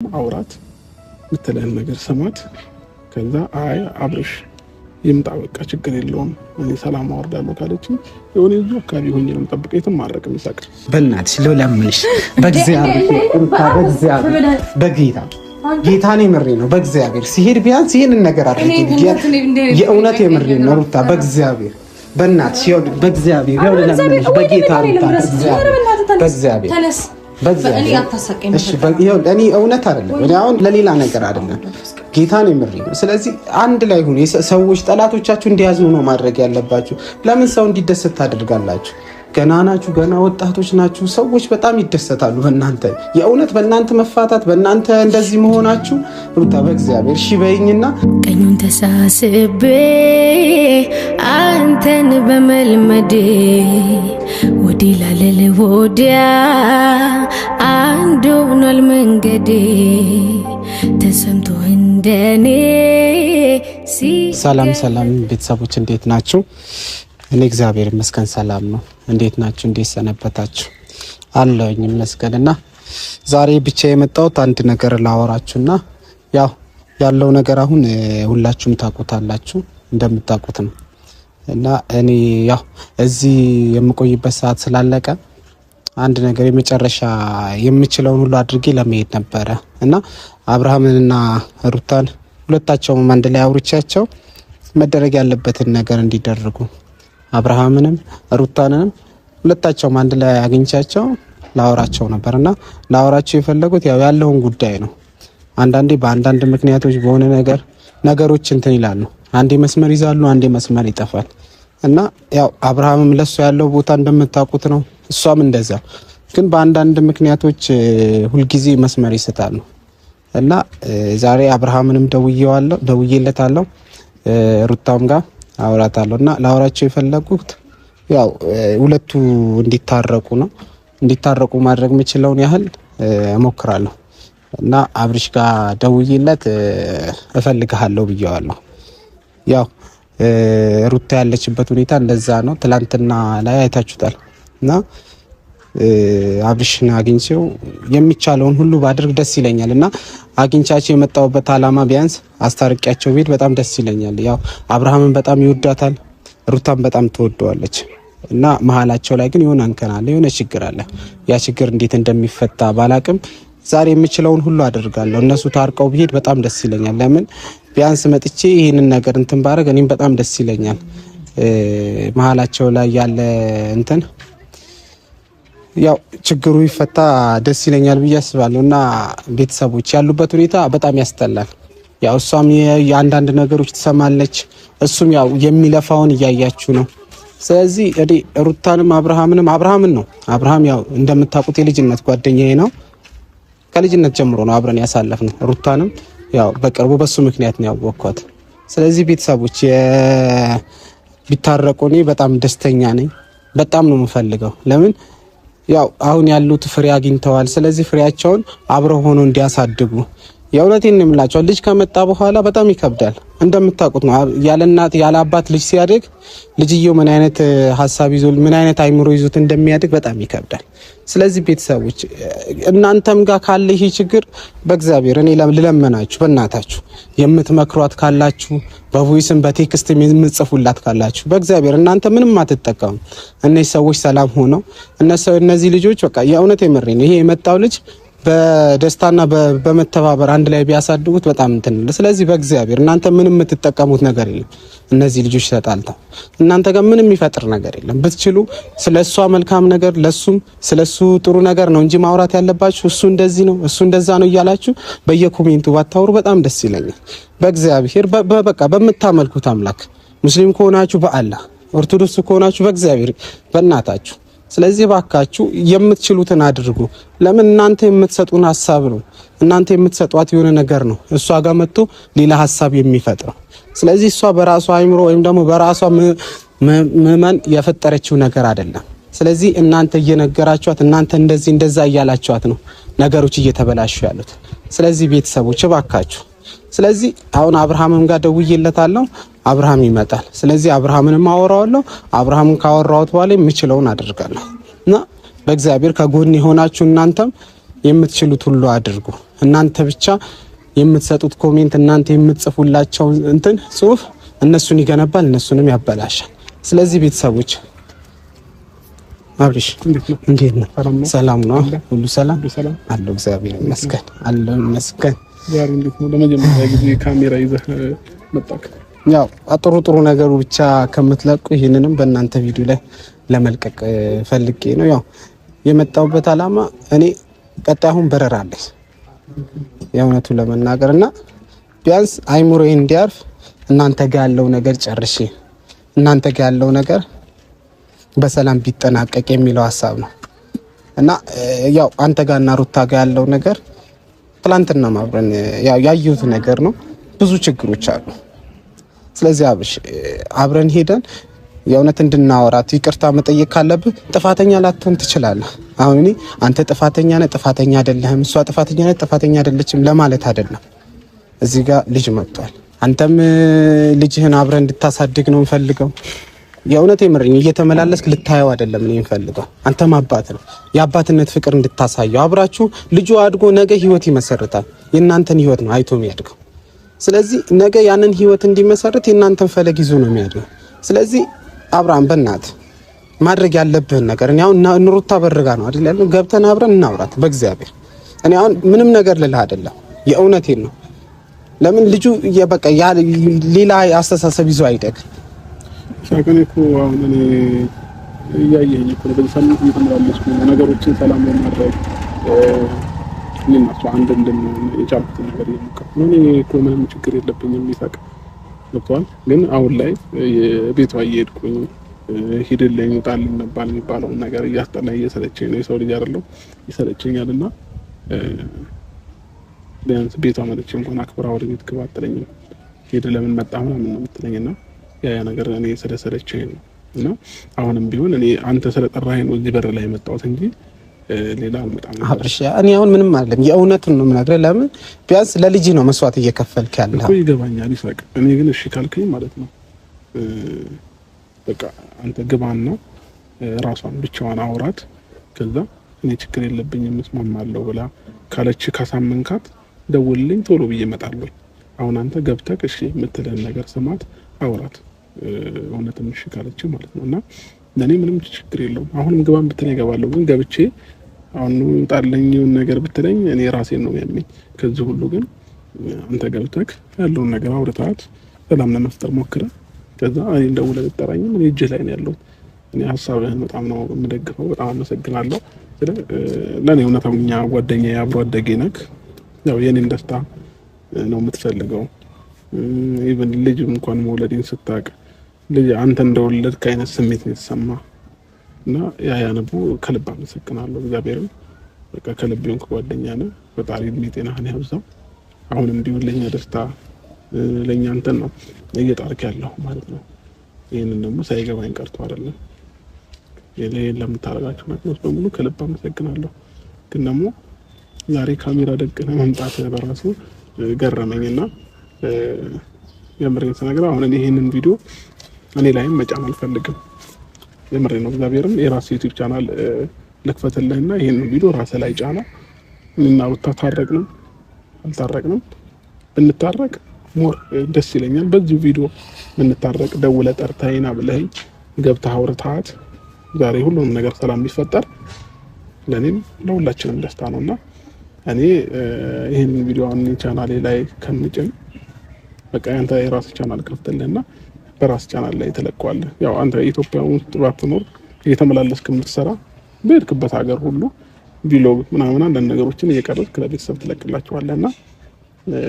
አውራት የምትልህን ነገር ስማት። ከዛ አይ አብርሽ ይምጣ በቃ ችግር የለውም እኔ ሰላም አወርዳለሁ ካለች የሆነ እዚሁ አካባቢ ሆኜ ነው የምጠብቀው። የትም አልርቅም። ይሳቅ በእናትሽ ልለምንሽ፣ በእግዚአብሔር በእግዚአብሔር በጌታ ጌታን የምሬ ነው። በእግዚአብሔር ሲሄድ ቢያንስ ይህንን ነገር አድርጊ። የእውነት የምሬ ነው ሩታ፣ በእግዚአብሔር በእናትሽ በእግዚአብሔር ልለምንሽ፣ በጌታ ሩታ፣ በእግዚአብሔር እኔ እውነት አይደለም። እኔ አሁን ለሌላ ነገር አይደለም፣ ጌታን የምሬ ነው። ስለዚህ አንድ ላይ ሁኑ። ሰዎች ጠላቶቻችሁ እንዲያዝኑ ነው ማድረግ ያለባችሁ። ለምን ሰው እንዲደሰት ታደርጋላችሁ? ገና ናችሁ፣ ገና ወጣቶች ናችሁ። ሰዎች በጣም ይደሰታሉ በእናንተ የእውነት በእናንተ መፋታት፣ በእናንተ እንደዚህ መሆናችሁ። ሩታ በእግዚአብሔር እሺ በይኝና ቀኙን ተሳስቤ አንተን በመልመዴ ወዲህ ላለል ወዲያ አንድ ሆኗል መንገዴ ተሰምቶ እንደኔ። ሰላም ሰላም ቤተሰቦች እንዴት ናችሁ? እኔ እግዚአብሔር ይመስገን ሰላም ነው። እንዴት ናችሁ? እንዴት ሰነበታችሁ? አለሁኝ ይመስገን። እና ዛሬ ብቻ የመጣሁት አንድ ነገር ላወራችሁና ያው ያለው ነገር አሁን ሁላችሁም ታውቁታላችሁ እንደምታውቁት ነው። እና እኔ ያው እዚህ የምቆይበት ሰዓት ስላለቀ አንድ ነገር የመጨረሻ የምችለውን ሁሉ አድርጌ ለመሄድ ነበረ እና አብርሃምንና ሩታን ሁለታቸውም አንድ ላይ አውርቻቸው መደረግ ያለበትን ነገር እንዲደረጉ አብርሃምንም ሩታንንም ሁለታቸውም አንድ ላይ አግኝቻቸው ላወራቸው ነበር እና ላወራቸው የፈለጉት ያው ያለውን ጉዳይ ነው። አንዳንዴ በአንዳንድ ምክንያቶች በሆነ ነገር ነገሮች እንትን ይላሉ። አንዴ መስመር ይዛሉ፣ አንዴ መስመር ይጠፋል። እና ያው አብርሃምም ለሷ ያለው ቦታ እንደምታውቁት ነው፣ እሷም እንደዛ። ግን በአንዳንድ ምክንያቶች ሁልጊዜ መስመር ይስታሉ። እና ዛሬ አብርሃምንም ደውዬዋለሁ ደውዬለታለሁ ሩታም ጋር አውራታለሁ እና ላወራቸው የፈለጉት ያው ሁለቱ እንዲታረቁ ነው። እንዲታረቁ ማድረግ የምችለውን ያህል እሞክራለሁ እና አብርሽ ጋር ደውዬለት እፈልግሃለሁ ብዬዋለሁ። ያው ሩታ ያለችበት ሁኔታ እንደዛ ነው። ትላንትና ላይ አይታችሁታል እና አብርሽን አግኝቼው የሚቻለውን ሁሉ ባድርግ ደስ ይለኛል እና አግኝቻቸው የመጣሁበት አላማ ቢያንስ አስታርቂያቸው ብሄድ በጣም ደስ ይለኛል። ያው አብርሃምን በጣም ይወዳታል፣ ሩታን በጣም ትወደዋለች እና መሀላቸው ላይ ግን የሆነ እንከን አለ፣ የሆነ ችግር አለ። ያ ችግር እንዴት እንደሚፈታ ባላቅም ዛሬ የምችለውን ሁሉ አደርጋለሁ። እነሱ ታርቀው ብሄድ በጣም ደስ ይለኛል። ለምን ቢያንስ መጥቼ ይህንን ነገር እንትን ባረግ እኔም በጣም ደስ ይለኛል። መሀላቸው ላይ ያለ እንትን ያው ችግሩ ይፈታ ደስ ይለኛል ብዬ አስባለሁ። እና ቤተሰቦች ያሉበት ሁኔታ በጣም ያስጠላል። ያው እሷም የአንዳንድ ነገሮች ትሰማለች፣ እሱም ያው የሚለፋውን እያያችሁ ነው። ስለዚህ እኔ ሩታንም አብርሃምንም አብርሃምን ነው አብርሃም ያው እንደምታውቁት የልጅነት ጓደኛዬ ነው። ከልጅነት ጀምሮ ነው አብረን ያሳለፍነው። ሩታንም ያው በቅርቡ በሱ ምክንያት ነው ያወቅኳት። ስለዚህ ቤተሰቦች ቢታረቁ እኔ በጣም ደስተኛ ነኝ። በጣም ነው የምፈልገው። ለምን ያው አሁን ያሉት ፍሬ አግኝተዋል። ስለዚህ ፍሬያቸውን አብረው ሆኖ እንዲያሳድጉ የእውነቴን ነው የምላቸው። ልጅ ከመጣ በኋላ በጣም ይከብዳል። እንደምታውቁት ነው። ያለ እናት ያለ አባት ልጅ ሲያድግ ልጅየው ምን አይነት ሀሳብ ይዞ ምን አይነት አይምሮ ይዞት እንደሚያድግ በጣም ይከብዳል። ስለዚህ ቤተሰቦች እናንተም ጋር ካለ ይሄ ችግር በእግዚአብሔር እኔ ልለመናችሁ፣ በእናታችሁ የምትመክሯት ካላችሁ በ voice ም በ text የምትጽፉላት ካላችሁ በእግዚአብሔር እናንተ ምንም አትጠቀሙ። እነዚህ ሰዎች ሰላም ሆነው እነዚህ ልጆች በቃ የእውነት የምሬ ነው ይሄ የመጣው ልጅ በደስታና በመተባበር አንድ ላይ ቢያሳድጉት በጣም እንትን። ስለዚህ በእግዚአብሔር እናንተ ምንም የምትጠቀሙት ነገር የለም። እነዚህ ልጆች ተጣልተው እናንተ ጋር ምንም የሚፈጥር ነገር የለም። ብትችሉ ስለ እሷ መልካም ነገር ለሱም ስለሱ ጥሩ ነገር ነው እንጂ ማውራት ያለባችሁ እሱ እንደዚህ ነው እሱ እንደዛ ነው እያላችሁ በየ comment ኡ ባታወሩ በጣም ደስ ይለኛል። በእግዚአብሔር በቃ በምታመልኩት አምላክ ሙስሊም ከሆናችሁ በአላህ፣ ኦርቶዶክስ ከሆናችሁ በእግዚአብሔር በእናታችሁ ስለዚህ ባካችሁ የምትችሉትን አድርጉ። ለምን እናንተ የምትሰጡን ሀሳብ ነው፣ እናንተ የምትሰጧት የሆነ ነገር ነው እሷ ጋር መጥቶ ሌላ ሀሳብ የሚፈጥረው። ስለዚህ እሷ በራሷ አይምሮ ወይም ደግሞ በራሷ ምዕመን የፈጠረችው ነገር አይደለም። ስለዚህ እናንተ እየነገራችኋት፣ እናንተ እንደዚህ እንደዛ እያላችኋት ነው ነገሮች እየተበላሹ ያሉት። ስለዚህ ቤተሰቦች እባካችሁ ስለዚህ አሁን አብርሃምም ጋር ደውዬለታለሁ። አብርሃም ይመጣል። ስለዚህ አብርሃምንም አወራዋለሁ። አብርሃምን ካወራሁት በኋላ የምችለውን አደርጋለሁ እና በእግዚአብሔር ከጎን የሆናችሁ እናንተም የምትችሉት ሁሉ አድርጉ። እናንተ ብቻ የምትሰጡት comment፣ እናንተ የምትጽፉላቸው እንትን ጽሁፍ እነሱን ይገነባል፣ እነሱንም ያበላሻል። ስለዚህ ቤተሰቦች አብርሽ እንዴት ነው? ሰላም ነው? ሁሉ ሰላም አለው? እግዚአብሔር ይመስገን አለው ይመስገን። ዛሬ እንዴት ነው? ለመጀመሪያ ጊዜ ካሜራ ይዘህ መጣህ? ያው ጥሩ ጥሩ ነገሩ ብቻ ከምትለቁ ይህንንም በእናንተ ቪዲዮ ላይ ለመልቀቅ ፈልጌ ነው። ያው የመጣሁበት አላማ እኔ ቀጣይ አሁን በረራ አለኝ የእውነቱ ለመናገር እና ቢያንስ አይምሮዬ እንዲያርፍ እናንተ ጋር ያለው ነገር ጨርሼ እናንተ ጋር ያለው ነገር በሰላም ቢጠናቀቅ የሚለው ሀሳብ ነው እና ያው አንተ ጋር እና ሩታ ጋር ያለው ነገር ትላንትና አብረን ያው ያየሁት ነገር ነው። ብዙ ችግሮች አሉ። ስለዚህ አብርሽ አብረን ሄደን የእውነት እንድናወራት ይቅርታ መጠየቅ ካለብህ ጥፋተኛ ላትሆን ትችላለህ። አሁን እኔ አንተ ጥፋተኛ ነህ፣ ጥፋተኛ አይደለህም፣ እሷ ጥፋተኛ ነህ፣ ጥፋተኛ አይደለችም ለማለት አይደለም። እዚህ ጋር ልጅ መጥቷል። አንተም ልጅህን አብረን እንድታሳድግ ነው የምፈልገው። የእውነት የምርኝ እየተመላለስክ ልታየው አይደለም እኔ የምፈልገው። አንተም አባት ነው፣ የአባትነት ፍቅር እንድታሳየው አብራችሁ ልጁ አድጎ ነገ ህይወት ይመሰርታል። የእናንተን ህይወት ነው አይቶ የሚያድገው። ስለዚህ ነገ ያንን ህይወት እንዲመሰርት የእናንተን ፈለግ ይዞ ነው የሚያድገው። ስለዚህ አብርሃም በእናት ማድረግ ያለብህን ነገር እኔ አሁን ሩታ በርጋ ነው አይደል ያለው፣ ገብተን አብረን እናውራት በእግዚአብሔር። እኔ አሁን ምንም ነገር ልልህ አይደለም፣ የእውነቴን ነው። ለምን ልጁ በቃ ሌላ አስተሳሰብ ይዞ አይደግ። ሳቀኔ እኮ አሁን እኔ እያየኸኝ እኮ ነው። በዚህ ሳምንት እየተመላለስኩ ነው ነገሮችን ሰላም ለማድረግ እኔና እሷ አንድ እንድንሆን የቻልኩትን ነገር እየሞከርኩ ነው። እኔ እኮ ምንም ችግር የለብኝም ይሳቅ፣ ገብቶሃል። ግን አሁን ላይ ቤቷ እየሄድኩኝ ሂድልኝ ውጣልኝ መባል የሚባለውን ነገር እያስጠላኝ እየሰለቸኝ ነው። የሰው ልጅ አይደለሁ ይሰለቸኛል። እና ቢያንስ ቤቷ መጥቼ እንኳን አክብራ ወደ ቤት ግባ አትለኝም። ሄድ ለምን መጣ ምናምን ነው የምትለኝ። እና ያ ነገር እኔ ስለሰለቸኝ ነው። እና አሁንም ቢሆን እኔ አንተ ስለጠራኸኝ ነው እዚህ በር ላይ የመጣሁት እንጂ ሌላ አልመጣም ነበር። አብርሽ እኔ አሁን ምንም አይደለም፣ የእውነቱን ነው የምነግርህ። ለምን ቢያንስ ለልጅ ነው መስዋዕት እየከፈልክ ያለህ እኮ ይገባኛል ይሳቅ። እኔ ግን እሺ ካልከኝ ማለት ነው በቃ አንተ ግባና ራሷን ብቻዋን አውራት። ከዛ እኔ ችግር የለብኝም እስማማለሁ ብላ ካለች ካሳመንካት ደውልልኝ፣ ቶሎ ብዬ እመጣለሁ። አሁን አንተ ገብተህ እሺ የምትልህን ነገር ስማት፣ አውራት። እውነትም እሺ ካለች ማለት ነው። እና ለእኔ ምንም ችግር የለውም። አሁንም ግባን ብትለኝ እገባለሁ። ግን ገብቼ አሁን ውጣልኝ ነገር ብትለኝ እኔ ራሴን ነው የሚያመኝ። ከዚህ ሁሉ ግን አንተ ገብተህ ያለውን ነገር አውርተሃት ሰላም ለመፍጠር ሞክረህ ከዛ እኔ ደውለህ ብትጠራኝም እኔ እጅህ ላይ ነው ያለሁት። እኔ ሀሳብህን በጣም ነው የምደግፈው። በጣም አመሰግናለሁ። ለእኔ እውነተኛ ጓደኛዬ አብሮ አደጌ ነህ። ያው የኔን ደስታ ነው የምትፈልገው። even ልጅ እንኳን መውለዴን ስታውቅ ልጅ አንተ እንደወለድክ አይነት ስሜት ነው የተሰማ እና ያ ያነቡ ከልብ አመሰግናለሁ። እግዚአብሔርም በቃ ከልብ የሆንክ ጓደኛ ነህ። ፈጣሪ እድሜ ጤናህን ያብዛው። አሁንም ቢሆን ለኛ ደስታ ለኛ እንትን ነው እየጣርክ ያለው ማለት ነው። ይህንን ደግሞ ሳይገባኝ ቀርቶ አይደለም። ለምታደርጋቸው ነገሮች በሙሉ ከልብ አመሰግናለሁ። ግን ደግሞ ዛሬ ካሜራ ደቅነህ መምጣት በራሱ ገረመኝና የምሬን ስነግርህ አሁን እኔ ይሄንን ቪዲዮ እኔ ላይም መጫን አልፈልግም። የምሬን ነው። እግዚአብሔርም የራስ ዩቲዩብ ቻናል ልክፈትልህና ይሄንን ቪዲዮ ራስህ ላይ ጫና። እኔና ሩታ ታረቅንም አልታረቅንም ብንታረቅ more ደስ ይለኛል። በዚሁ ቪዲዮ ብንታረቅ ደውለህ ጠርተኸኝ ና ብለኸኝ ገብተህ አውርተሃት ዛሬ ሁሉንም ነገር ሰላም ቢፈጠር ለእኔም ለሁላችንም ደስታ ነውና እኔ ይሄንን ቪዲዮ አሁን ቻናሌ ላይ ከምጭን በቃ አንተ የራስህ ቻናል ከፍተልህና በራስ ቻናል ላይ ተለቀዋለህ። ያው አንተ ኢትዮጵያ ውስጥ ባትኖር እየተመላለስክ የምትሰራ በሄድክበት ሀገር ሁሉ vlog ምናምን አንዳንድ ነገሮችን እየቀረጽክ ለቤተሰብ ትለቅላቸዋለህና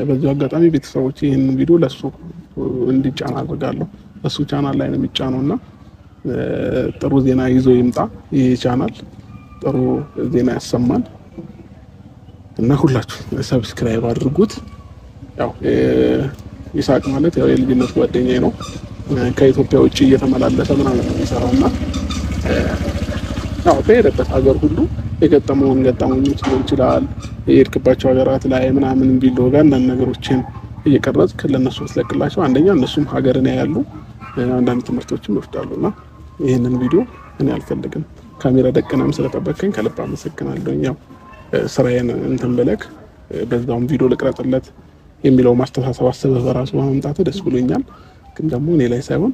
በዚሁ አጋጣሚ ቤተሰቦች ይህንን ቪዲዮ ለሱ እንዲጫን አድርጋለሁ። እሱ ቻናል ላይ ነው የሚጫነውና ጥሩ ዜና ይዞ ይምጣ። ይህ ቻናል ጥሩ ዜና ያሰማል እና ሁላችሁ subscribe አድርጉት። ያው ይሳቅ ማለት ያው የልጅነት ጓደኛዬ ነው። ከኢትዮጵያ ውጭ እየተመላለሰ ምናምን ነው የሚሰራውና ያው በሄደበት ሀገር ሁሉ የገጠመውን ገጠመኞች ሊሆን ይችላል የሄድክባቸው ሀገራት ላይ ምናምን vlog አንዳንድ ነገሮችን እየቀረጽክ ለእነሱ ብትለቅላቸው አንደኛ እነሱም ሀገርን ያያሉ፣ አንዳንድ ትምህርቶችም ይወስዳሉና ይህንን ቪዲዮ እኔ አልፈልግም። ካሜራ ደቅነም ስለጠበቅከኝ ከልብ አመሰግናለሁ። ያው ስራዬን እንትን ብለክ በዛውም ቪዲዮ ልቅረጽለት የሚለው ማስተሳሰብ አስበህ በራሱ በመምጣት ደስ ብሎኛል። ግን ደግሞ እኔ ላይ ሳይሆን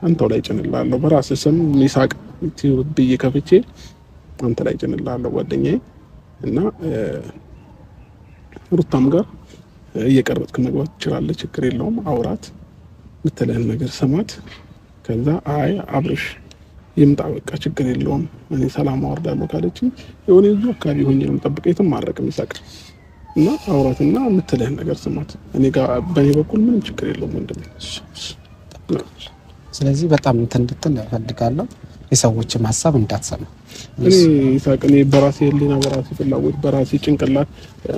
አንተው ላይ ጭንላለሁ። በራስህ ስም ይሳቅ ብዬ ከፍቼ አንተ ላይ ጭንላለሁ ጓደኛዬ። እና ሩታም ጋር እየቀረጽክ መግባት ትችላለህ፣ ችግር የለውም። አውራት፣ የምትልህን ነገር ስማት። ከዛ አይ አብርሽ ይምጣ በቃ ችግር የለውም እኔ ሰላም አወርዳለሁ ካለችኝ የሆነ እዚሁ አካባቢ ሆኜ ነው የምጠብቀው፣ የትም አልርቅም ይሳቅ። እና አውራትና የምትልህን ነገር ስማት። እኔ ጋር በእኔ በኩል ምንም ችግር የለውም ወንድሜ። ስለዚህ በጣም እንትን እንድትል እፈልጋለሁ። የሰዎችም ሀሳብ እንዳትሰማ። እኔ ይሳቅ፣ እኔ በራሴ ሕሊና፣ በራሴ ፍላጎት፣ በራሴ ጭንቅላት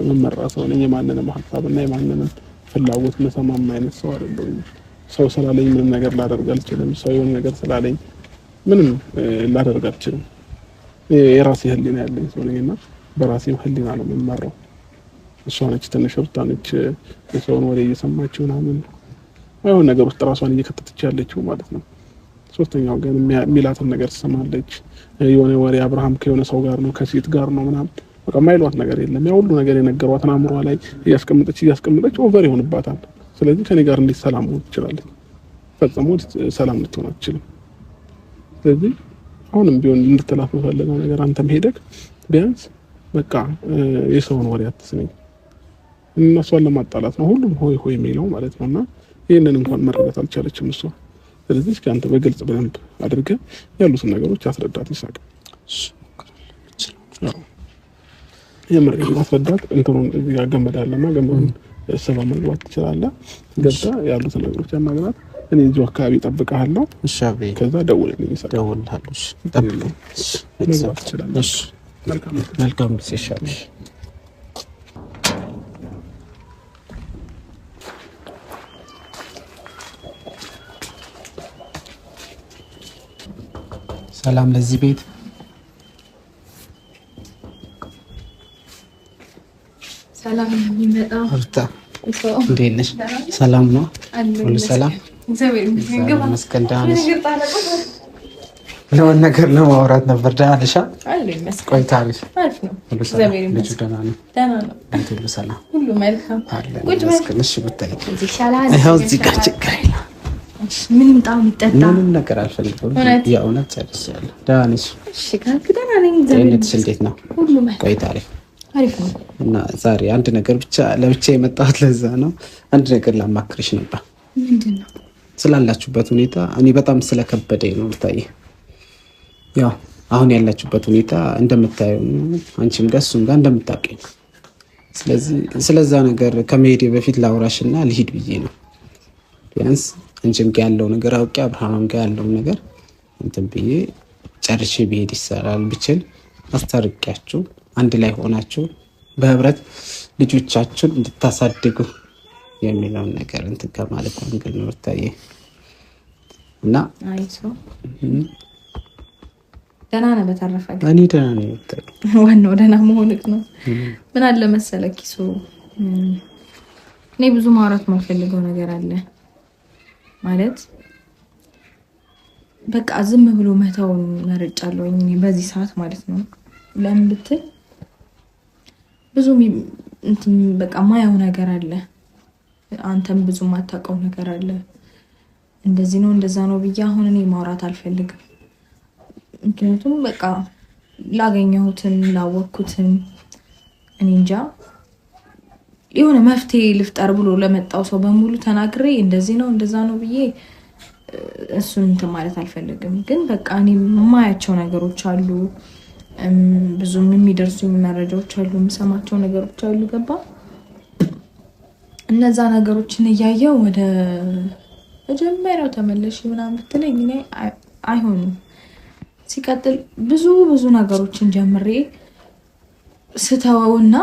መመራ ሰው ነኝ። የማንንም ሀሳብ እና የማንንም ፍላጎት መሰማም አይነት ሰው አይደለሁም። ሰው ስላለኝ ምንም ነገር ላደርግ አልችልም። ሰው የሆነ ነገር ስላለኝ ምንም ላደርግ አልችልም። የራሴ ሕሊና ያለኝ ሰው ነኝ እና በራሴም ሕሊና ነው የምመራው። እሷ ነች ትንሽ ሩታ ነች የሰውን ወሬ እየሰማች ምናምን አይሆን ነገር ውስጥ ራሷን እየከተተች ያለችው ማለት ነው። ሶስተኛው ግን የሚላትን ነገር ትሰማለች። የሆነ ወሬ አብርሃም ከሆነ ሰው ጋር ነው ከሴት ጋር ነው ምናምን በቃ የማይሏት ነገር የለም። ያ ሁሉ ነገር የነገሯትን አእምሯ ላይ እያስቀመጠች እያስቀመጠች over ይሆንባታል። ስለዚህ ከኔ ጋር እንዴት ሰላም መሆን ትችላለች? ፈጽሞ ሰላም ልትሆን አትችልም። ስለዚህ አሁንም ቢሆን እንድትላት የምፈልገው ነገር አንተም ሄደክ ቢያንስ በቃ የሰውን ወሬ አትስሚ። እነሷን ለማጣላት ነው ሁሉም ሆይ ሆይ የሚለው ማለት ነውና ይህንን እንኳን መረዳት አልቻለችም እሷ። ስለዚህ እስኪ አንተ በግልጽ በደንብ አድርገህ ያሉትን ነገሮች አስረዳት ይሳቅ። የምር ማስረዳት እንትኑን እዚህ ጋር ገመድ አለና ገመዱን ስባ መግባት ትችላለህ። ገብተህ ያሉትን ነገሮች ያናግራት። እኔ እዚሁ አካባቢ እጠብቅሃለሁ። እሺ አብሬ ከዛ ደውልልኝ ይሳቅ። እደውልልሃለሁ። እሺ ጠብቀኝ። መግባት ትችላለህ። እሺ መልካም መልካም ጊዜ። እሺ አብሬ። ሰላም ለዚህ ቤት። ሰላም የሚመጣ ሩታ እንዴት ነሽ? ሰላም ነው? ሁሉ ሰላም? እግዚአብሔር ይመስገን። ደህና ነሽ? ለሆነ ነገር ለማውራት ነበር። ደህና ነሽ? ቆይታ አሪፍ ነው። ሁሉ ሰላም? ልጁ ደህና ነው? ደህና ነው። ቤት ሁሉ ሰላም? ሁሉ መልካም። አለን ቁጭ በል። ይመስገን። እሺ ብታይ እዚህ ይሻላል። ይኸው እዚህ ጋር ችግር የለም። ምን ይምጣ የሚጠጣ? ምንም ነገር አልፈልግም። እውነት? የእውነት ጨርሻለሁ። ደህና ነሽ? እሺ ካልክ ደህና ነኝ። እግዚአብሔር ጤንነትሽ እንዴት ነው? ሁሉ መልካም። ቆይታ አሪፍ አሪፍ ነው። እና ዛሬ አንድ ነገር ብቻ ለብቻ የመጣሁት ለዛ ነው። አንድ ነገር ላማክርሽ ነበር። ምንድን ነው? ስላላችሁበት ሁኔታ እኔ በጣም ስለከበደኝ ነው። ብታይ ያው አሁን ያላችሁበት ሁኔታ እንደምታየው አንቺም ጋር እሱም ጋር እንደምታውቂው ነው። ስለዚህ ስለዛ ነገር ከመሄዴ በፊት ላውራሽና ልሂድ ብዬ ነው። ቢያንስ አንቺም ጋር ያለው ነገር አውቄ አብርሃምም ጋር ያለው ነገር እንትን ብዬ ጨርሼ ብሄድ ይሰራል። ብችል አስታርቂያችሁ አንድ ላይ ሆናችሁ በህብረት ልጆቻችሁን እንድታሳድጉ የሚለውን ነገር እንትን ከማለት angle ነው ብታየ እና አይ ሰው ደህና ነህ? በተረፈ ግን እኔ ደህና ነኝ። ብታይ ዋናው ደህና መሆንክ ነው። ምን አለ መሰለህ ኪሱ፣ እኔ ብዙ ማውራት የማልፈልገው ነገር አለ። ማለት በቃ ዝም ብሎ መተውን መርጫለሁ እኔ በዚህ ሰዓት ማለት ነው። ለምን ብትል ብዙ እንትን በቃ ማየው ነገር አለ፣ አንተም ብዙ የማታውቀው ነገር አለ። እንደዚህ ነው እንደዛ ነው ብዬ አሁን እኔ ማውራት አልፈልግም። ምክንያቱም በቃ ላገኘሁትም ላወቅኩትም እኔ እንጃ የሆነ መፍትሄ ልፍጠር ብሎ ለመጣው ሰው በሙሉ ተናግሬ እንደዚህ ነው እንደዛ ነው ብዬ እሱን እንትን ማለት አልፈልግም። ግን በቃ እኔ የማያቸው ነገሮች አሉ፣ ብዙም የሚደርሱኝ መረጃዎች አሉ፣ የምሰማቸው ነገሮች አሉ። ገባ እነዛ ነገሮችን እያየው ወደ መጀመሪያው ተመለሽ ምናምን ብትለኝ እኔ አይሆንም። ሲቀጥል ብዙ ብዙ ነገሮችን ጀምሬ ስተወውና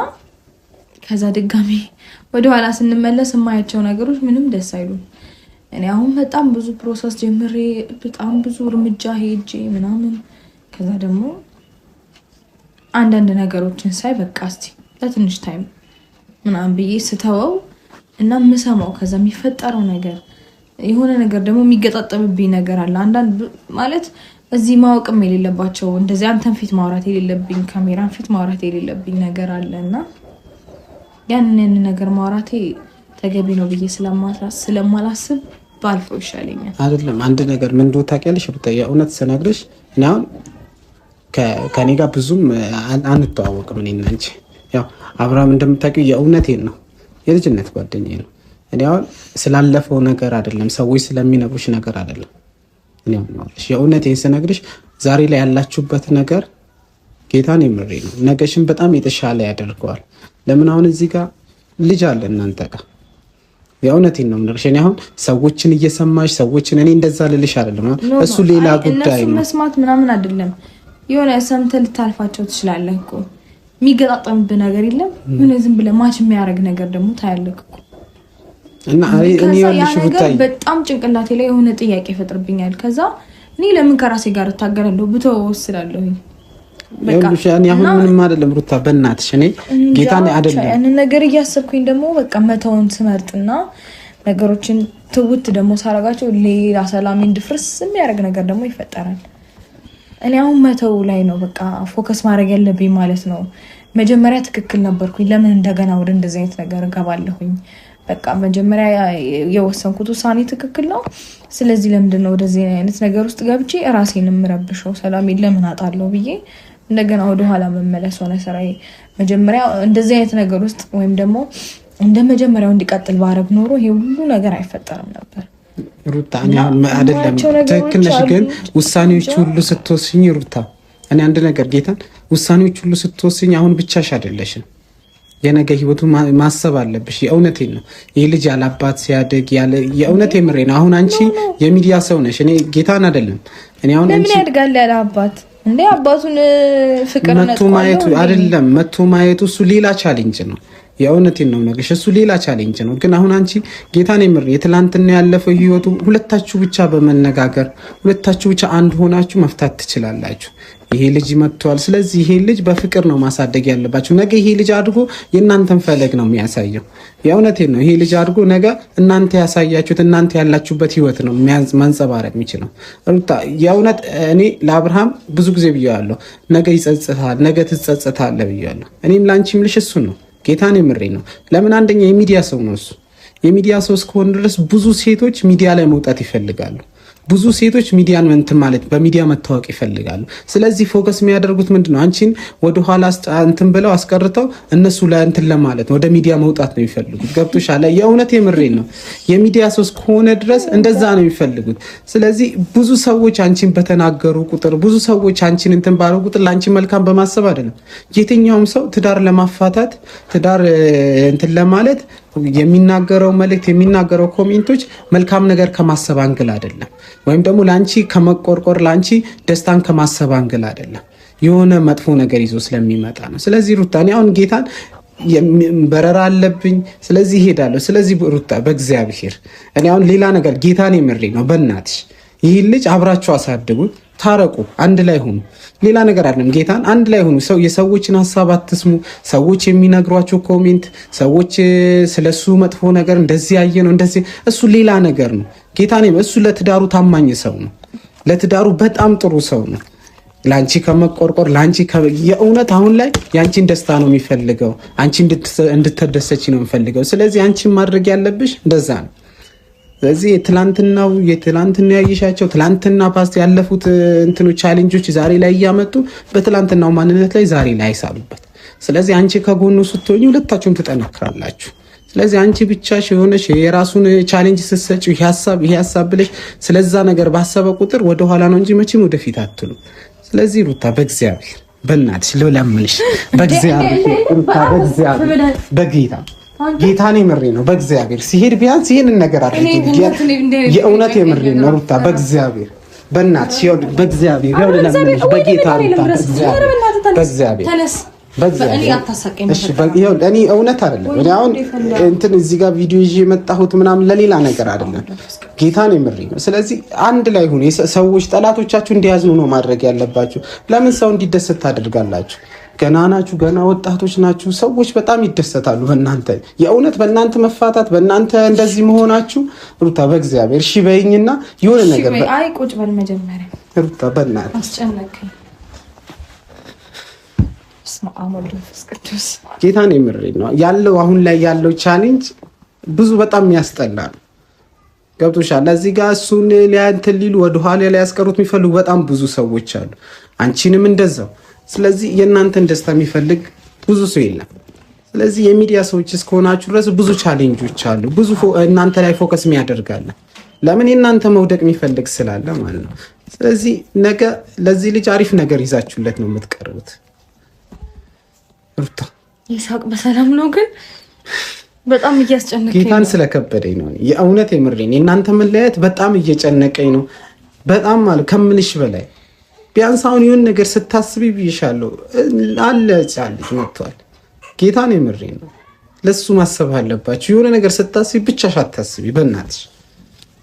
ከዛ ድጋሚ ወደኋላ ስንመለስ የማያቸው ነገሮች ምንም ደስ አይሉም። እኔ አሁን በጣም ብዙ process ጀምሬ በጣም ብዙ እርምጃ ሄጄ ምናምን ከዛ ደግሞ አንዳንድ ነገሮችን ሳይ በቃ እስቲ ለትንሽ time ምናምን ብዬ ስተወው እና የምሰማው ከዛ የሚፈጠረው ነገር የሆነ ነገር ደግሞ የሚገጣጠምብኝ ነገር አለ። አንዳንድ ማለት እዚህ ማወቅም የሌለባቸው እንደዚህ አንተን ፊት ማውራት የሌለብኝ ካሜራን ፊት ማውራት የሌለብኝ ነገር አለ እና ያንን ነገር ማውራቴ ተገቢ ነው ብዬ ስለማላስብ ባልፈው ይሻለኛል። አይደለም አንድ ነገር ምን እንደሆነ ታውቂያለሽ ሩታ፣ የእውነት ስነግርሽ እኔ አሁን ከኔ ጋር ብዙም አንተዋወቅም። እኔ እና አንቺ ያው አብርሃም እንደምታውቂው የእውነቴን ነው የልጅነት ጓደኛዬ ነው። እኔ አሁን ስላለፈው ነገር አይደለም፣ ሰዎች ስለሚነግሩሽ ነገር አይደለም። እኔ አሁን የእውነቴን ስነግርሽ ዛሬ ላይ ያላችሁበት ነገር ጌታን የምሬ ነው፣ ነገሽን በጣም የተሻለ ያደርገዋል። ለምን አሁን እዚህ ጋር ልጅ አለ እናንተ ጋር የእውነቴን ነው የምነግርሽ። እኔ አሁን ሰዎችን እየሰማሽ ሰዎችን እኔ እንደዛ ልልሽ አይደለም፣ እሱ ሌላ ጉዳይ ነው። መስማት ምናምን አይደለም፣ የሆነ ሰምተህ ልታልፋቸው ትችላለህ እኮ። የሚገጣጠምብህ ነገር የለም። የሆነ ዝም ብለህ ማች የሚያደርግ ነገር ደግሞ ታያለህ እኮ። እና እኔ ያ ነገር በጣም ጭንቅላቴ ላይ የሆነ ጥያቄ ይፈጥርብኛል። ከዛ እኔ ለምን ከራሴ ጋር እታገላለሁ? ብተወው እወስዳለሁኝ። ይኸውልሽ እኔ አሁን ምንም አይደለም ሩታ፣ በእናትሽ እኔ ጌታን አይደለም ያንን ነገር እያሰብኩኝ ደግሞ በቃ መተውን ስመርጥና ነገሮችን ትውት ደግሞ ሳረጋቸው ሌላ ሰላሜን ድፍርስ የሚያደርግ ነገር ደግሞ ይፈጠራል። እኔ አሁን መተው ላይ ነው በቃ focus ማድረግ ያለብኝ ማለት ነው። መጀመሪያ ትክክል ነበርኩኝ። ለምን እንደገና ወደ እንደዚህ አይነት ነገር እገባለሁኝ? በቃ መጀመሪያ የወሰንኩት ውሳኔ ትክክል ነው። ስለዚህ ለምንድን ነው ወደዚህ አይነት ነገር ውስጥ ገብቼ ራሴን የምረብሸው? ሰላሜን ለምን አጣለሁ ብዬ እንደገና ወደኋላ መመለስ ሆነ ስራዬ። መጀመሪያ እንደዚህ አይነት ነገር ውስጥ ወይም ደግሞ እንደ መጀመሪያው እንዲቀጥል ባረግ ኖሮ ይሄ ሁሉ ነገር አይፈጠርም ነበር። ሩታ እኔ አሁን አይደለም ትክክል ነሽ፣ ግን ውሳኔዎች ሁሉ ስትወስኝ ሩታ፣ እኔ አንድ ነገር ጌታን ውሳኔዎች ሁሉ ስትወስኝ አሁን ብቻሽ አይደለሽም። የነገ ህይወቱ ማሰብ አለብሽ። የእውነቴን ነው። ይህ ልጅ ያለ አባት ሲያድግ ያለ የእውነት የምሬ ነው። አሁን አንቺ የሚዲያ ሰው ነሽ፣ እኔ ጌታን አይደለም። እኔ አሁን ለምን ያድጋል ያለ አባት እንዴ? አባቱን ፍቅር መቶ ማየቱ አይደለም መቶ ማየቱ እሱ ሌላ challenge ነው። የእውነቴን ነው የምነግርሽ፣ እሱ ሌላ challenge ነው። ግን አሁን አንቺ ጌታን የምር የትላንትና ያለፈው ህይወቱ ሁለታችሁ ብቻ በመነጋገር ሁለታችሁ ብቻ አንድ ሆናችሁ መፍታት ትችላላችሁ። ይሄ ልጅ መጥቷል። ስለዚህ ይሄ ልጅ በፍቅር ነው ማሳደግ ያለባችሁ። ነገ ይሄ ልጅ አድጎ የእናንተን ፈለግ ነው የሚያሳየው። የእውነቴን ነው። ይሄ ልጅ አድጎ ነገ እናንተ ያሳያችሁት እናንተ ያላችሁበት ህይወት ነው ማንጸባረቅ የሚችለው። ሩታ የእውነት እኔ ለአብርሃም ብዙ ጊዜ ብዬዋለሁ፣ ነገ ይጸጽታል፣ ነገ ትጸጽታለህ ብዬዋለሁ። እኔም ለአንቺ የምልሽ እሱ ነው። ጌታን የምሬ ነው። ለምን አንደኛ የሚዲያ ሰው ነው እሱ። የሚዲያ ሰው እስከሆነ ድረስ ብዙ ሴቶች ሚዲያ ላይ መውጣት ይፈልጋሉ። ብዙ ሴቶች ሚዲያን እንትን ማለት በሚዲያ መታወቅ ይፈልጋሉ። ስለዚህ focus የሚያደርጉት ምንድን ነው? አንቺን ወደኋላ እንትን ብለው አስቀርተው እነሱ ለእንትን ለማለት ነው ወደ ሚዲያ መውጣት ነው የሚፈልጉት። ገብቶሻል? የእውነት የምሬን ነው። የሚዲያ ሰው እስከሆነ ድረስ እንደዛ ነው የሚፈልጉት። ስለዚህ ብዙ ሰዎች አንቺን በተናገሩ ቁጥር፣ ብዙ ሰዎች አንቺን እንትን ባሉ ቁጥር ለአንቺ መልካም በማሰብ አይደለም። የትኛውም ሰው ትዳር ለማፋታት ትዳር እንትን ለማለት የሚናገረው መልእክት የሚናገረው comment ኦች መልካም ነገር ከማሰብ angle አይደለም፣ ወይም ደግሞ ለአንቺ ከመቆርቆር ለአንቺ ደስታን ከማሰብ angle አይደለም። የሆነ መጥፎ ነገር ይዞ ስለሚመጣ ነው። ስለዚህ ሩታ እኔ አሁን ጌታን በረራ አለብኝ፣ ስለዚህ እሄዳለሁ። ስለዚህ ሩታ በእግዚአብሔር እኔ አሁን ሌላ ነገር ጌታን የምሬ ነው። በእናትሽ ይህን ልጅ አብራችሁ አሳድጉት፣ ታረቁ፣ አንድ ላይ ሁኑ። ሌላ ነገር አይደለም። ጌታን አንድ ላይ ሁኑ። ሰው የሰዎችን ሀሳብ አትስሙ። ሰዎች የሚነግሯቸው comment፣ ሰዎች ስለሱ መጥፎ ነገር እንደዚህ ያየ ነው እንደዚህ፣ እሱ ሌላ ነገር ነው። ጌታን እሱ ለትዳሩ ታማኝ ሰው ነው። ለትዳሩ በጣም ጥሩ ሰው ነው። ለአንቺ ከመቆርቆር ለአንቺ የእውነት አሁን ላይ የአንቺን ደስታ ነው የሚፈልገው። አንቺ እንድትደሰች ነው የሚፈልገው። ስለዚህ አንቺን ማድረግ ያለብሽ እንደዛ ነው። ስለዚህ የትላንትና ያየሻቸው ትላንትና past ያለፉት እንትኖች challenge ኦች ዛሬ ላይ እያመጡ በትላንትናው ማንነት ላይ ዛሬ ላይ አይሳሉበት። ስለዚህ አንቺ ከጎኑ ስትሆኚ ሁለታችሁም ትጠነክራላችሁ። ስለዚህ አንቺ ብቻሽ የሆነሽ የራሱን challenge ስትሰጪው ይሄ ሀሳብ ይሄ ሀሳብ ብለሽ ስለዛ ነገር ባሰበ ቁጥር ወደኋላ ነው እንጂ መቼም ወደፊት አትሉ። ስለዚህ ሩታ በእግዚአብሔር በእናትሽ ልለምንሽ፣ በእግዚአብሔር ሩታ፣ በእግዚአብሔር በጌታ ጌታን የምሬ ነው። በእግዚአብሔር ሲሄድ ቢያንስ ይሄንን ነገር አድርጊ። የእውነት የምሬ ነው ሩታ፣ በእግዚአብሔር በእናትሽ በእግዚአብሔር ልለምንሽ፣ በጌታ ሩታ፣ በእግዚአብሔር እኔ እውነት አይደለም። እኔ አሁን እንትን እዚህ ጋር ቪዲዮ ይዤ የመጣሁት ምናምን ለሌላ ነገር አይደለም። ጌታን የምሬ ነው። ስለዚህ አንድ ላይ ሁኑ። ሰዎች ጠላቶቻችሁ እንዲያዝኑ ነው ማድረግ ያለባችሁ። ለምን ሰው እንዲደሰት ታደርጋላችሁ? ገና ናችሁ፣ ገና ወጣቶች ናችሁ። ሰዎች በጣም ይደሰታሉ በእናንተ የእውነት በእናንተ መፋታት፣ በእናንተ እንደዚህ መሆናችሁ። ሩታ በእግዚአብሔር እሺ በይኝና የሆነ ነገር አይ ቁጭ በል መጀመሪያ ሩታ በእናትህ አስጨነቀኝ። በስመ አብ ወወልድ ወመንፈስ ቅዱስ። ጌታን የምሬን ነው ያለው። አሁን ላይ ያለው challenge ብዙ በጣም የሚያስጠላ ነው። ገብቶሻል? እዚህ ጋር እሱን ሊያንትን ሊሉ ወደኋላ ሊያስቀሩት የሚፈልጉ በጣም ብዙ ሰዎች አሉ። አንቺንም እንደዛው። ስለዚህ የእናንተን ደስታ የሚፈልግ ብዙ ሰው የለም። ስለዚህ የሚዲያ ሰዎች እስከሆናችሁ ድረስ ብዙ challenge ኦች አሉ። ብዙ እናንተ ላይ focus የሚያደርጋለ ለምን የእናንተ መውደቅ የሚፈልግ ስላለ ማለት ነው። ስለዚህ ነገ ለዚህ ልጅ አሪፍ ነገር ይዛችሁለት ነው የምትቀርቡት። ሩታ ይሳቅ በሰላም ነው ግን በጣም እያስጨነቀኝ ጌታን ስለከበደኝ ነው የእውነት የምሬን። የእናንተ መለያየት በጣም እየጨነቀኝ ነው። በጣም ማለት ከምልሽ በላይ ቢያንስ አሁን ይሁን ነገር ስታስቢ ብይሻለሁ አለ ልጅ መጥቷል። ጌታን የምሬን ነው። ለሱ ማሰብ አለባችሁ። የሆነ ነገር ስታስቢ ብቻሽ አታስቢ በእናትሽ።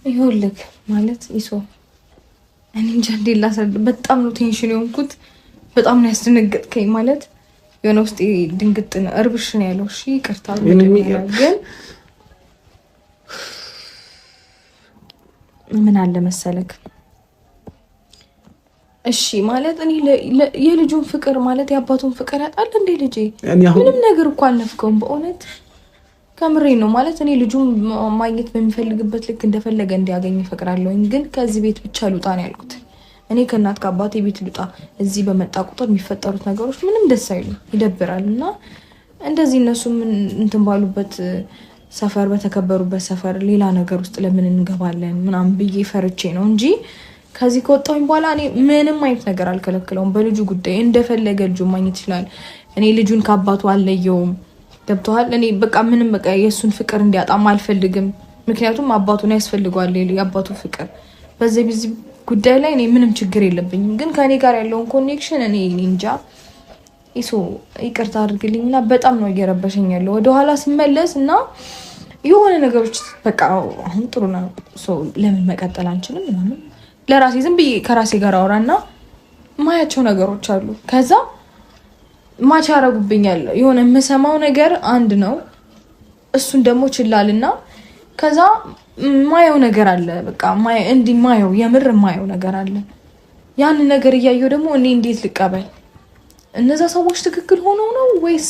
ይኸውልህ ማለት ይሶ እኔ እንጃ እንዴት ላስረዳ። በጣም ነው tension የሆንኩት። በጣም ነው ያስደነገጥከኝ። ማለት የሆነ ውስጤ ድንግጥ ነው እርብሽ ነው ያለው። እሺ ይቅርታ ግን ምን አለ መሰለክ፣ እሺ ማለት እኔ የልጁን ፍቅር ማለት የአባቱን ፍቅር ያጣል እንዴ ልጄ? ምንም ነገር እኮ አልነፍገውም። በእውነት ከምሬ ነው። ማለት እኔ ልጁን ማግኘት በሚፈልግበት ልክ እንደፈለገ እንዲያገኝ እፈቅዳለሁኝ። ግን ከዚህ ቤት ብቻ ልውጣ ነው ያልኩት። እኔ ከእናት ከአባቴ ቤት ልውጣ። እዚህ በመጣ ቁጥር የሚፈጠሩት ነገሮች ምንም ደስ አይሉም፣ ይደብራል። እና እንደዚህ እነሱ እንትን ባሉበት ሰፈር፣ በተከበሩበት ሰፈር ሌላ ነገር ውስጥ ለምን እንገባለን ምናምን ብዬ ፈርቼ ነው እንጂ ከዚህ ከወጣሁኝ በኋላ እኔ ምንም አይነት ነገር አልከለክለውም። በልጁ ጉዳይ እንደፈለገ ልጁ ማግኘት ይችላል። እኔ ልጁን ከአባቱ አልለየውም። ገብቶሃል? እኔ በቃ ምንም በቃ የእሱን ፍቅር እንዲያጣም አልፈልግም። ምክንያቱም አባቱን ያስፈልገዋል የአባቱ ፍቅር። በዚህ በዚህ ጉዳይ ላይ እኔ ምንም ችግር የለብኝም። ግን ከእኔ ጋር ያለውን connection እኔ እንጃ። ይሶ ይቅርታ አድርግልኝና በጣም ነው እየረበሸኝ ያለው። ወደኋላ ስመለስ እና የሆነ ነገሮች በቃ አሁን ጥሩ ነው ለምን መቀጠል አንችልም ምናምን ለራሴ ዝም ብዬ ከራሴ ጋር አወራና ማያቸው ነገሮች አሉ። ከዛ match ያደርጉብኛል። የሆነ የምሰማው ነገር አንድ ነው፣ እሱን ደግሞ ችላልና ከዛ ማየው ነገር አለ። በቃ እንዲህ ማየው የምር ማየው ነገር አለ። ያንን ነገር እያየው ደግሞ እኔ እንዴት ልቀበል? እነዛ ሰዎች ትክክል ሆነው ነው ወይስ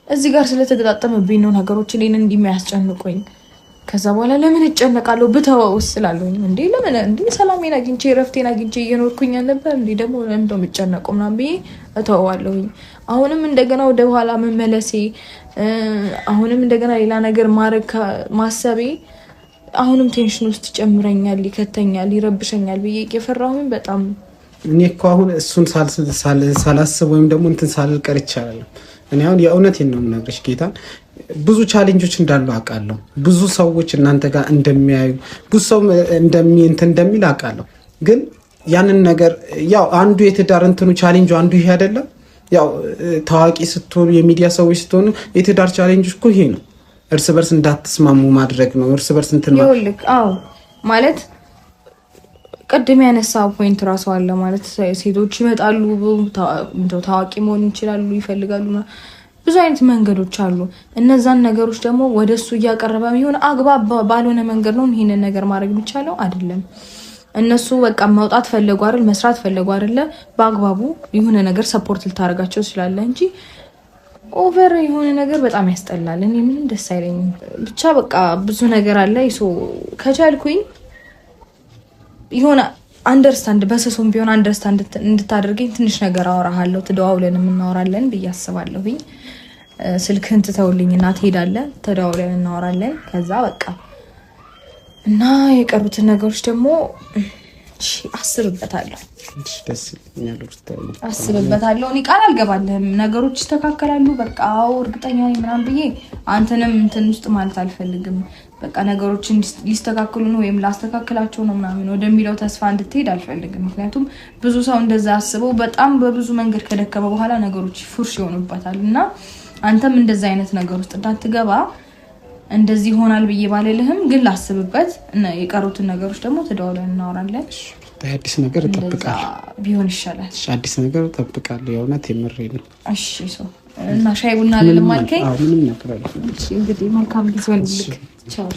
እዚህ ጋር ስለተገጣጠመብኝ ነው ነገሮች እኔን እንዲህ የሚያስጨንቁኝ? ከዛ በኋላ ለምን እጨነቃለሁ ብተወውስ እላለሁኝ። እንዴ ለምን እንዴ ሰላሜን አግኝቼ እረፍቴን አግኝቼ እየኖርኩኝ አልነበር እንዴ ደግሞ ለምን እንደው የምጨነቀው ምናምን ብዬ እተወዋለሁኝ። አሁንም እንደገና ወደ ኋላ መመለሴ፣ አሁንም እንደገና ሌላ ነገር ማድረግ ማሰቤ አሁንም tension ውስጥ ይጨምረኛል፣ ይከተኛል፣ ይረብሸኛል ብዬ እየፈራሁኝ በጣም እኔ እኮ አሁን እሱን ሳላስብ ወይም ደግሞ እንትን ሳልል ቀርቻለሁ። እኔ አሁን የእውነቴን ነው የምነግርሽ ጌታን ብዙ challenge ኦች እንዳሉ አውቃለሁ። ብዙ ሰዎች እናንተ ጋር እንደሚያዩ ብዙ ሰው እንትን እንደሚል አውቃለሁ። ግን ያንን ነገር ያው አንዱ የትዳር እንትኑ ቻሌንጁ አንዱ ይሄ አይደለም። ያው ታዋቂ ስትሆኑ የሚዲያ ሰዎች ስትሆኑ የትዳር challenge እኮ ይሄ ነው። እርስ በርስ እንዳትስማሙ ማድረግ ነው። እርስ በርስ እንትን ይኸውልህ፣ አዎ ማለት ቅድም ያነሳው point እራሱ አለ ማለት ሴቶች ይመጣሉ፣ ታዋቂ መሆን ይችላሉ፣ ይፈልጋሉ፣ ብዙ አይነት መንገዶች አሉ። እነዛን ነገሮች ደግሞ ወደሱ እያቀረበ የሆነ አግባብ ባልሆነ መንገድ ነው ይሄንን ነገር ማድረግ የሚቻለው አይደለም። እነሱ በቃ መውጣት ፈለጉ አይደል፣ መስራት ፈለጉ አይደለ፣ በአግባቡ የሆነ ነገር support ልታደርጋቸው ትችላለህ እንጂ over የሆነ ነገር በጣም ያስጠላል። እኔ ምንም ደስ አይለኝም። ብቻ በቃ ብዙ ነገር አለ። ከቻልኩኝ የሆነ understand በስሱም ቢሆን understand እንድታደርገኝ ትንሽ ነገር አወራሃለሁ፣ ተደዋውለን እናወራለን ብዬ አስባለሁኝ። ስልክህን ትተውልኝና ትሄዳለህ፣ ተደዋውለን እናወራለን። ከዛ በቃ እና የቀሩትን ነገሮች ደግሞ አስብበታለሁ አስብበታለሁ። እኔ ቃል አልገባልህም፣ ነገሮች ይስተካከላሉ በቃ አዎ እርግጠኛ ነኝ ምናምን ብዬ አንተንም እንትን ውስጥ ማለት አልፈልግም። በቃ ነገሮች ሊስተካከሉ ነው ወይም ላስተካክላቸው ነው ምናምን ወደሚለው ተስፋ እንድትሄድ አልፈልግም። ምክንያቱም ብዙ ሰው እንደዛ አስበው በጣም በብዙ መንገድ ከደከመ በኋላ ነገሮች ፉርሽ ይሆኑበታል እና አንተም እንደዛ አይነት ነገር ውስጥ እንዳትገባ እንደዚህ ይሆናል ብዬ ባልልህም ግን ላስብበት እና የቀሩትን ነገሮች ደግሞ ተደዋውለን እናወራለን። አዲስ ነገር እጠብቃለሁ ቢሆን ይሻላል። አዲስ ነገር እጠብቃለሁ። የእውነት የምሬ ነው። እሺ ሰው እና ሻይ ቡና ልልም አልከኝ። ምንም ነገር አልፈልግም። እንግዲህ መልካም ጊዜ ሆንልክ። ቻው።